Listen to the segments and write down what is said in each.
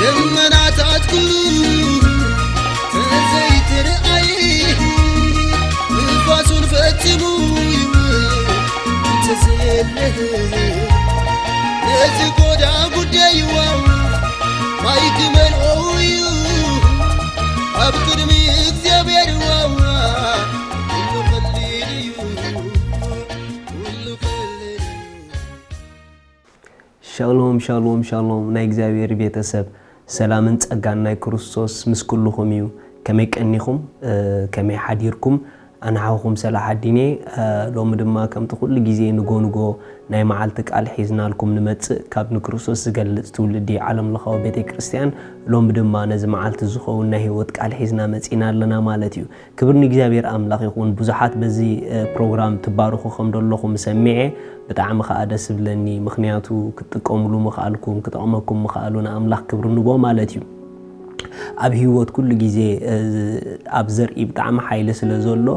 ደመናታት ኩሉ ተዘይትርኣይ፣ ንፋሱን ፈጺሙ ይውል ተዘየለ። ነዚ ጎዳ ጉዳይ ዋው ማይ ክመልኦ እዩ ኣብ ቅድሚ እግዚኣብሔር ዋዋ ኩሉ ቀሊል እዩ። ኩሉ ቀሊል እዩ። ሻሎም ሻሎም ሻሎም ናይ እግዚኣብሔር ቤተሰብ፣ ሰላምን ጸጋን ናይ ክርስቶስ ምስ ኩልኹም እዩ። ከመይ ቀኒኹም? ከመይ ሓዲርኩም? ኣንሓኹም ሰላ ሓዲኔ። ሎሚ ድማ ከምቲ ኩሉ ግዜ ንጎ ንጎ ናይ መዓልቲ ቃል ሒዝናልኩም ንመጽእ፣ ካብ ንክርስቶስ ዝገልጽ ትውልዲ ዓለም ለኻዊ ቤተ ክርስቲያን። ሎሚ ድማ ነዚ መዓልቲ ዝኸውን ናይ ህይወት ቃል ሒዝና መጺና ኣለና ማለት እዩ። ክብሪ ንእግዚኣብሔር ኣምላኽ ይኹን። ብዙሓት በዚ ፕሮግራም ትባርኹ ከም ዘለኹም ሰሚዐ፣ ብጣዕሚ ከኣ ደስ ዝብለኒ፣ ምኽንያቱ ክትጥቀምሉ ምኽኣልኩም፣ ክጠቕመኩም ምኽኣሉ ንኣምላኽ ክብሪ ንቦ ማለት እዩ። ኣብ ህይወት ኩሉ ግዜ ኣብ ዘርኢ ብጣዕሚ ሓይሊ ስለ ዘሎ፣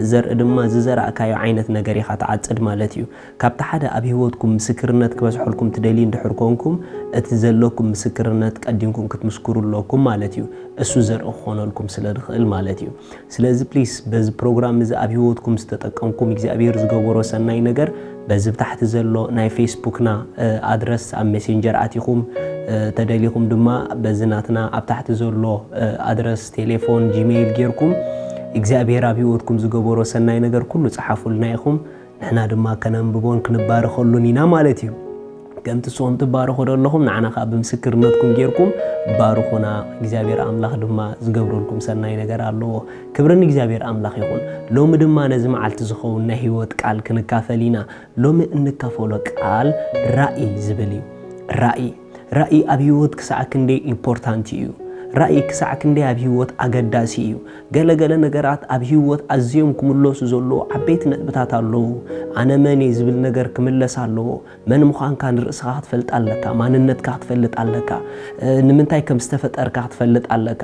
ዘርኢ ድማ ዝዘራእካዮ ዓይነት ነገር ኢኻ ትዓጽድ ማለት እዩ። ካብቲ ሓደ ኣብ ህይወትኩም ምስክርነት ክበዝሐልኩም ትደልዩ እንድሕር ኮንኩም፣ እቲ ዘለኩም ምስክርነት ቀዲምኩም ክትምስክሩ ኣለኩም ማለት እዩ። እሱ ዘርኢ ክኾነልኩም ስለ ዝኽእል ማለት እዩ። ስለዚ ፕሊስ በዚ ፕሮግራም እዚ ኣብ ህይወትኩም ዝተጠቀምኩም እግዚኣብሔር ዝገበሮ ሰናይ ነገር በዚ ብታሕቲ ዘሎ ናይ ፌስቡክና ኣድረስ ኣብ ሜሴንጀር ኣቲኹም፣ ተደሊኹም ድማ በዚ ናትና ኣብ ታሕቲ ዘሎ ኣድረስ ቴሌፎን ጂሜይል ጌርኩም እግዚኣብሔር ኣብ ህይወትኩም ዝገበሮ ሰናይ ነገር ኩሉ ጸሓፉልና ኢኹም። ንሕና ድማ ከነንብቦን ክንባረኸሉን ኢና ማለት እዩ። ከምቲ ንስኹም ትባረኹ ዘለኹም ንዓና ከዓ ብምስክርነትኩም ጌርኩም ባርኹና። እግዚኣብሔር ኣምላኽ ድማ ዝገብረልኩም ሰናይ ነገር ኣለዎ። ክብሪ ንእግዚኣብሔር ኣምላኽ ይኹን። ሎሚ ድማ ነዚ መዓልቲ ዝኸውን ናይ ህይወት ቃል ክንካፈል ኢና። ሎሚ እንካፈሎ ቃል ራእይ ዝብል እዩ። ራእይ ራእይ ኣብ ህይወት ክሳዕ ክንደይ ኢምፖርታንት እዩ። ራእይ ክሳዕ ክንደይ ኣብ ህይወት ኣገዳሲ እዩ። ገለገለ ነገራት ኣብ ህይወት ኣዝዮም ክምለሱ ዘለዎ ዓበይቲ ነጥብታት ኣለዉ። ኣነ መን እየ ዝብል ነገር ክምለስ ኣለዎ። መን ምዃንካ ንርእስኻ ክትፈልጥ ኣለካ። ማንነትካ ክትፈልጥ ኣለካ። ንምንታይ ከም ዝተፈጠርካ ክትፈልጥ ኣለካ።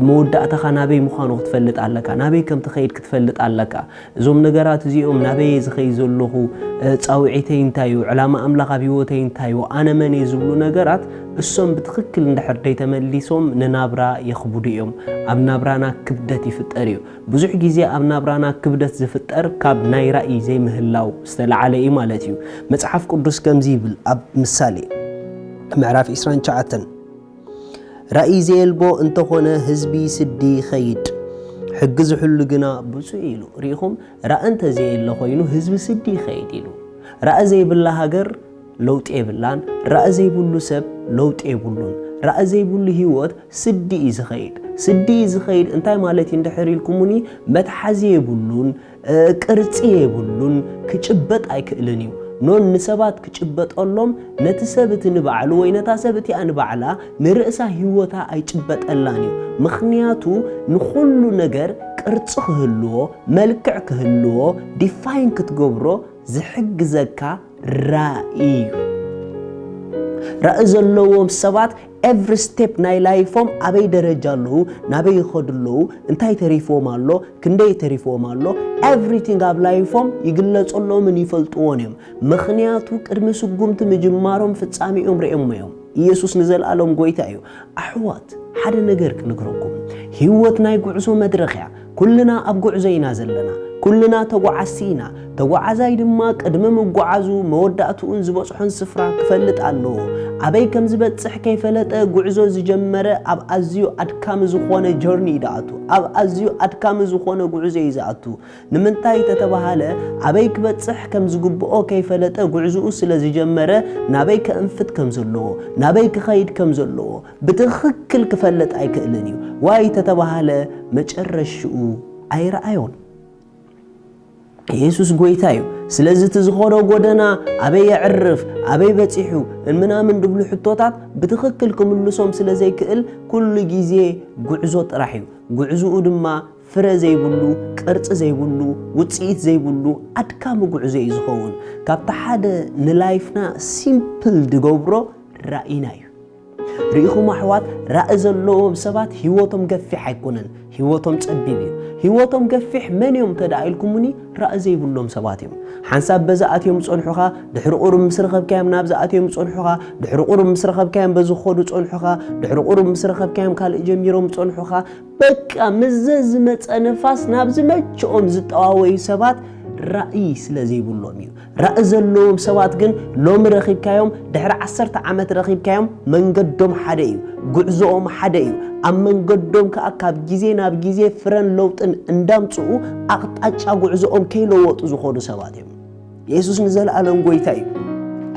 መወዳእታኻ ናበይ ምዃኑ ክትፈልጥ ኣለካ። ናበይ ከም ትኸይድ ክትፈልጥ ኣለካ። እዞም ነገራት እዚኦም ናበይ እየ ዝኸይድ ዘለኹ፣ ጻውዒተይ እንታይ እዩ፣ ዕላማ ኣምላኽ ኣብ ህይወተይ እንታይ እዩ፣ ኣነ መን እየ ዝብሉ ነገራት እሶም ብትኽክል እንድሕር ደይተመሊሶም ንናብራ የኽብዱ እዮም። ኣብ ናብራና ክብደት ይፍጠር እዩ። ብዙሕ ግዜ ኣብ ናብራና ክብደት ዝፍጠር ካብ ናይ ራእይ ዘይምህላው ዝተለዓለ እዩ ማለት እዩ። መጽሓፍ ቅዱስ ከምዚ ይብል ኣብ ምሳሌ ምዕራፍ ዕስራን ትሽዓተን ራእይ ዘየልቦ እንተኾነ ህዝቢ ስዲ ይኸይድ፣ ሕጊ ዝሕሉ ግና ብፁዕ ኢሉ። ርኢኹም፣ ራእይ እንተዘየለ ኮይኑ ህዝቢ ስዲ ይኸይድ ኢሉ። ራእይ ዘይብላ ሃገር ለውጢ የብላን። ራእይ ዘይብሉ ሰብ ለውጢ የብሉን። ራእይ ዘይብሉ ህይወት ስዲ እዩ ዝኸይድ። ስዲ እዩ ዝኸይድ እንታይ ማለት እዩ እንድሕር ኢልኩሙኒ፣ መትሓዚ የብሉን። ቅርጺ የብሉን፣ ክጭበጥ ኣይክእልን እዩ። ኖን ንሰባት ክጭበጠሎም፣ ነቲ ሰብ እቲ ንባዕሉ ወይ ነታ ሰብ እቲኣ ንባዕላ ንርእሳ ህይወታ ኣይጭበጠላን እዩ። ምኽንያቱ ንኹሉ ነገር ቅርጺ ክህልዎ፣ መልክዕ ክህልዎ፣ ዲፋይን ክትገብሮ ዝሕግዘካ ራእይ እዩ። ራእይ ዘለዎም ሰባት ኤቭሪ ስቴፕ ናይ ላይፎም ኣበይ ደረጃ ኣለዉ፣ ናበይ ይኸዱ ኣለዉ፣ እንታይ ተሪፍዎም ኣሎ፣ ክንደይ ተሪፍዎም ኣሎ፣ ኤቭሪቲንግ ኣብ ላይፎም ይግለጸሎምን ይፈልጥዎን እዮም። ምኽንያቱ ቅድሚ ስጉምቲ ምጅማሮም ፍጻሜኦም ርእዮሞ እዮም። ኢየሱስ ንዘለኣለም ጎይታ እዩ። ኣሕዋት ሓደ ነገር ክነግረኩም፣ ህይወት ናይ ጉዕዞ መድረኽ እያ። ኩልና ኣብ ጉዕዞ ኢና ዘለና። ኩልና ተጓዓዝቲ ኢና። ተጓዓዛይ ድማ ቅድሚ ምጉዓዙ መወዳእትኡን ዝበጽሖን ስፍራ ክፈልጥ ኣለዎ። ኣበይ ከም ዝበጽሕ ከይፈለጠ ጉዕዞ ዝጀመረ ኣብ ኣዝዩ ኣድካሚ ዝኾነ ጆርኒ እዩ ዝኣቱ። ኣብ ኣዝዩ ኣድካሚ ዝኾነ ጉዕዞ እዩ ዝኣቱ። ንምንታይ ተተባሃለ ኣበይ ክበጽሕ ከም ዝግብኦ ከይፈለጠ ጉዕዝኡ ስለ ዝጀመረ ናበይ ከእንፍት ከም ዘለዎ ናበይ ክኸይድ ከም ዘለዎ ብትኽክል ክፈልጥ ኣይክእልን እዩ። ዋይ ተተባሃለ መጨረሽኡ ኣይረኣዮን። ኢየሱስ ጎይታ እዩ። ስለዚ እቲ ዝኾዶ ጎደና ኣበይ የዕርፍ ኣበይ በጺሑ ምናምን ድብሉ ሕቶታት ብትኽክል ክምልሶም ስለ ዘይክእል ኩሉ ግዜ ጉዕዞ ጥራሕ እዩ። ጉዕዝኡ ድማ ፍረ ዘይብሉ፣ ቅርጺ ዘይብሉ፣ ውጽኢት ዘይብሉ ኣድካሚ ጉዕዞ እዩ ዝኸውን። ካብቲ ሓደ ንላይፍና ሲምፕል ድገብሮ ራኢና እዩ። ርኢኹም ኣሕዋት፣ ራኢ ዘለዎም ሰባት ህይወቶም ገፊሕ ኣይኮነን፣ ህይወቶም ጸቢብ እዩ። ህይወቶም ገፊሕ መን እዮም እንተ ደኣ ኢልኩምኒ፣ ራኢ ዘይብሎም ሰባት እዮም። ሓንሳብ በዚ ኣትዮም ጸንሑኻ፣ ድሕሪ ቁሩብ ምስ ረኸብካዮም ናብዚ ኣትዮም ጸንሑኻ፣ ድሕሪ ቁሩብ ምስ ረኸብካዮም በዚ ክኸዱ ጸንሑኻ፣ ድሕሪ ቁሩብ ምስ ረኸብካዮም ካልእ ጀሚሮም ጸንሑኻ። በቃ ምስዘ ዝመጸ ንፋስ ናብ ዝመችኦም ዝጠዋወዩ ሰባት ራእይ ስለ ዘይብሎም እዩ። ራእይ ዘለዎም ሰባት ግን ሎሚ ረኺብካዮም፣ ድሕሪ ዓሰርተ ዓመት ረኺብካዮም፣ መንገዶም ሓደ እዩ፣ ጉዕዞኦም ሓደ እዩ። ኣብ መንገዶም ከኣ ካብ ግዜ ናብ ግዜ ፍረን ለውጥን እንዳምጽኡ ኣቕጣጫ ጉዕዞኦም ከይለወጡ ዝኾዱ ሰባት እዮም። የሱስ ንዘለኣለም ጎይታ እዩ።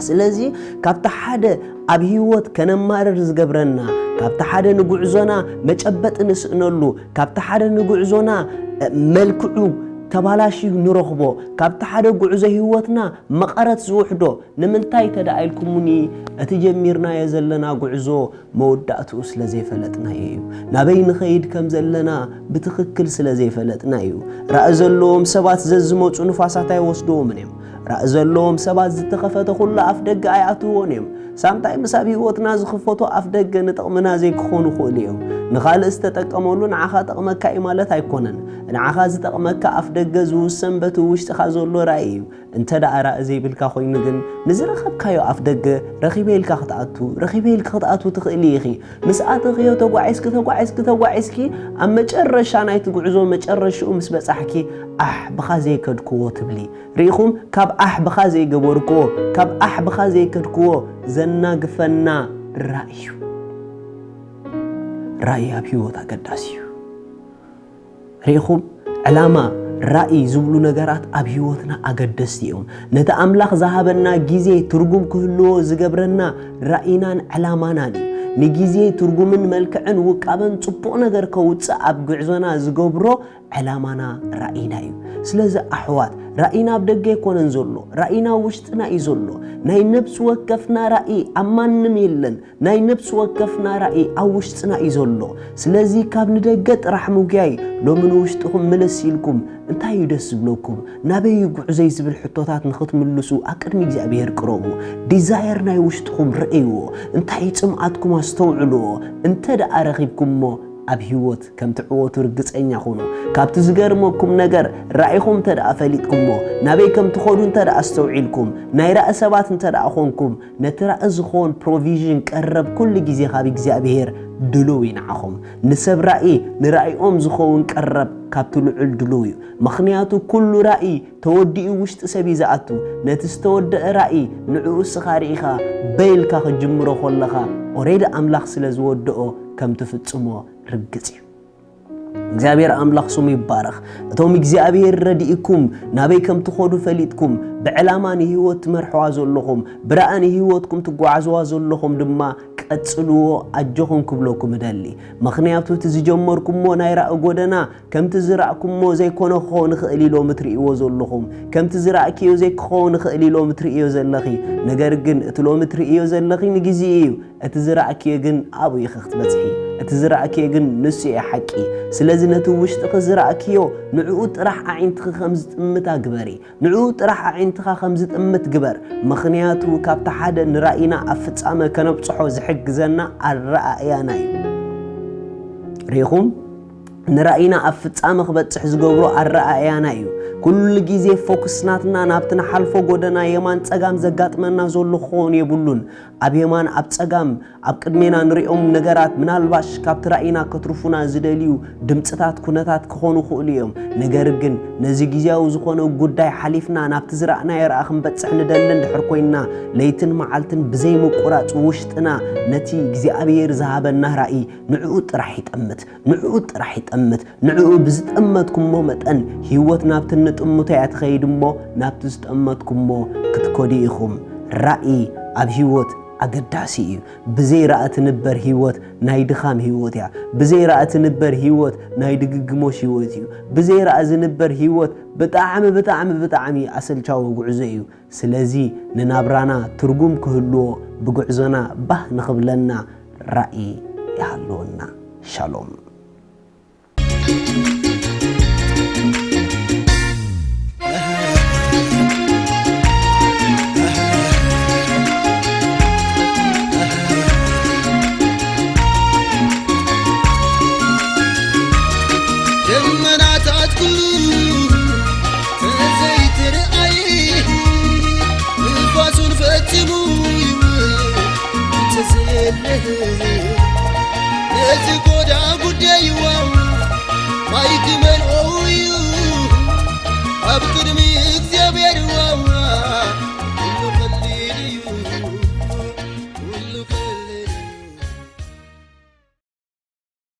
ስለዚ ካብቲ ሓደ ኣብ ህይወት ከነማርር ዝገብረና፣ ካብቲ ሓደ ንጉዕዞና መጨበጢ ንስእነሉ፣ ካብቲ ሓደ ንጉዕዞና መልክዑ ተባላሽዩ ንረኽቦ፣ ካብቲ ሓደ ጉዕዞ ህይወትና መቐረት ዝውሕዶ ንምንታይ እንተ ደኣ ኢልኩሙኒ፣ እቲ ጀሚርናዮ ዘለና ጉዕዞ መወዳእትኡ ስለ ዘይፈለጥናዮ እዩ። ናበይ ንኸይድ ከም ዘለና ብትኽክል ስለ ዘይፈለጥና እዩ። ራእይ ዘለዎም ሰባት ዘዝመጹ ንፋሳት ኣይወስድዎምን እዮም። ራእይ ዘለዎም ሰባት ዝተኸፈተ ኩሉ ኣፍ ደገ ኣይኣትውዎን እዮም። ሳምታይምስ ኣብ ህይወትና ዝኽፈቱ ኣፍ ደገ ንጥቕምና ዘይክኾኑ ይኽእሉ እዮም። ንኻልእ ዝተጠቀመሉ ንዓኻ ጠቕመካ እዩ ማለት ኣይኮነን። ንዓኻ ዝጠቕመካ ኣፍ ደገ ዝውሰን በቲ ውሽጥኻ ዘሎ ራእይ እዩ። እንተ ደኣ ራእይ ዘይብልካ ኮይኑ ግን፣ ንዝረኸብካዮ ኣፍ ደገ ረኺበ ኢልካ ክትኣቱ፣ ረኺበ ኢልካ ክትኣቱ ትኽእሊ ኢኺ። ምስ ኣተኽዮ ተጓዒዝኪ፣ ተጓዒዝኪ፣ ተጓዒዝኪ፣ ኣብ መጨረሻ ናይቲ ጉዕዞ መጨረሽኡ ምስ በጻሕኪ፣ ኣሕ፣ ብኻ ዘይከድክዎ ትብሊ። ርኢኹም? ካብ ኣሕ ብኻ ዘይገበርክዎ፣ ካብ ኣሕ ብኻ ዘይከድክዎ ዘናግፈና ራእይ እዩ። ራእይ ኣብ ህይወት ኣገዳሲ እዩ። ርኢኹም? ዕላማ፣ ራእይ ዝብሉ ነገራት ኣብ ህይወትና ኣገደስቲ እዮም። ነቲ ኣምላኽ ዝሃበና ግዜ ትርጉም ክህልዎ ዝገብረና ራእይናን ዕላማናን እዩ። ንግዜ ትርጉምን መልክዕን ውቃበን ጽቡቕ ነገር ከውጽእ ኣብ ጉዕዞና ዝገብሮ ዕላማና ራእይና እዩ። ስለዚ ኣሕዋት፣ ራእይና ኣብ ደገ ኣይኮነን ዘሎ፣ ራእይና ኣብ ውሽጥና እዩ ዘሎ። ናይ ነብሲ ወከፍና ራእይ ኣብ ማንም የለን። ናይ ነብሲ ወከፍና ራእይ ኣብ ውሽጥና እዩ ዘሎ። ስለዚ ካብ ንደገ ጥራሕ ምጉያይ ሎሚ ንውሽጥኹም ምልስ ኢልኩም፣ እንታይ እዩ ደስ ዝብለኩም? ናበይ እዩ ጉዕዞይ ዝብል ሕቶታት ንኽትምልሱ ኣብ ቅድሚ እግዚኣብሔር ቅረቡ። ዲዛየር ናይ ውሽጥኹም ርእይዎ። እንታይ እዩ ጽምኣትኩም ኣስተውዕልዎ። እንተ ደኣ ረኺብኩሞ ኣብ ህይወት ከም ትዕወቱ ርግጸኛ ኹኑ። ካብቲ ዝገርመኩም ነገር ራእይኹም እንተ ደኣ ፈሊጥኩሞ፣ ናበይ ከም ትኸዱ እንተ ደኣ ኣስተውዒልኩም፣ ናይ ራእይ ሰባት እንተ ደኣ ኾንኩም፣ ነቲ ራእይ ዝኸውን ፕሮቪዥን ቀረብ ኩሉ ግዜ ካብ እግዚኣብሔር ድሉው እዩ ንዓኹም። ንሰብ ራእይ ንራእይኦም ዝኸውን ቀረብ ካብቲ ልዑል ድሉው እዩ። ምኽንያቱ ኩሉ ራእይ ተወዲኡ ውሽጢ ሰብ እዩ ዝኣቱ። ነቲ ዝተወደአ ራእይ ንዕኡ እስኻ ርኢኻ በይ ኢልካ ክትጅምሮ ከለኻ ኦሬዲ ኣምላኽ ስለ ዝወደኦ ከም ትፍጽሞ ርግጽ እዩ። እግዚኣብሔር ኣምላኽ ስሙ ይባረኽ። እቶም እግዚኣብሔር ረዲእኩም ናበይ ከም ትኸዱ ፈሊጥኩም ብዕላማ ንህይወት ትመርሕዋ ዘለኹም ብረኣ ንህይወትኩም ትጓዓዝዋ ዘለኹም ድማ ቀጽልዎ ኣጆኹም ክብለኩም እደሊ። ምኽንያቱ እቲ ዝጀመርኩሞ ናይ ራእ ጎደና ከምቲ ዝራእኩሞ ዘይኮነ ክኸውን ይኽእል እዩ ሎሚ ትርእይዎ ዘለኹም። ከምቲ ዝራእክዮ ዘይክኸውን ይኽእል እዩ ሎሚ ትርእዮ ዘለኺ። ነገር ግን እቲ ሎሚ ትርእዮ ዘለኺ ንግዜ እዩ። እቲ ዝራእክዮ ግን ኣብኡ ኢኺ ክትበጽሒ። እቲ ዝራእክዮ ግን ንሱ እዩ ሓቂ። ስለዚ ነቲ ውሽጥኺ ዝራእክዮ ንዕኡ ጥራሕ ኣዒንትኺ ከም ዝጥምታ ግበሪ። ንዕኡ ጥራሕ ኣዒንትኻ ከም ዝጥምት ግበር። ምኽንያቱ ካብቲ ሓደ ንራእይና ኣብ ፍጻመ ከነብጽሖ ዝሕግዘና ኣረኣእያና እዩ። ርኢኹም? ንራእይና ኣብ ፍጻመ ክበጽሕ ዝገብሮ ኣረኣእያና እዩ። ኩሉ ግዜ ፎክስ ናትና ናብቲ ንሓልፎ ጎደና የማን ጸጋም ዘጋጥመና ዘሎ ክኸውን የብሉን። ኣብ የማን ኣብ ጸጋም ኣብ ቅድሜና ንሪኦም ነገራት ምናልባሽ ካብቲ ራእይና ከትርፉና ዝደልዩ ድምጽታት ኩነታት ክኾኑ ይኽእሉ እዮም። ነገር ግን ነዚ ግዜያዊ ዝኾነ ጉዳይ ሓሊፍና ናብቲ ዝረኣናዮ ረኣ ክንበጽሕ ንደሊ እንድሕር ኮይንና ለይትን መዓልትን ብዘይምቁራጽ ውሽጥና ነቲ እግዚኣብሔር ዝሃበና ራእይ ንዕኡ ጥራሕ ይጠምት። ንዕኡ ጥራሕ ይጠምት። ንዕኡ ብዝጠመትኩሞ መጠን ህይወት ናብቲ ንጥምቶ እያ ትኸይድ እሞ ናብቲ ዝጠመትኩሞ ክትከዱ ኢኹም። ራእይ ኣብ ህይወት ኣገዳሲ እዩ። ብዘይ ራእይ ትንበር ህይወት ናይ ድኻም ህይወት እያ። ብዘይ ራእይ ትንበር ህይወት ናይ ድግግሞሽ ህይወት እዩ። ብዘይ ራእይ ዝንበር ህይወት ብጣዕሚ ብጣዕሚ ብጣዕሚ ኣሰልቻዊ ጉዕዞ እዩ። ስለዚ ንናብራና ትርጉም ክህልዎ ብጉዕዞና ባህ ንኽብለና ራእይ ይሃልወና። ሻሎም። ነዚ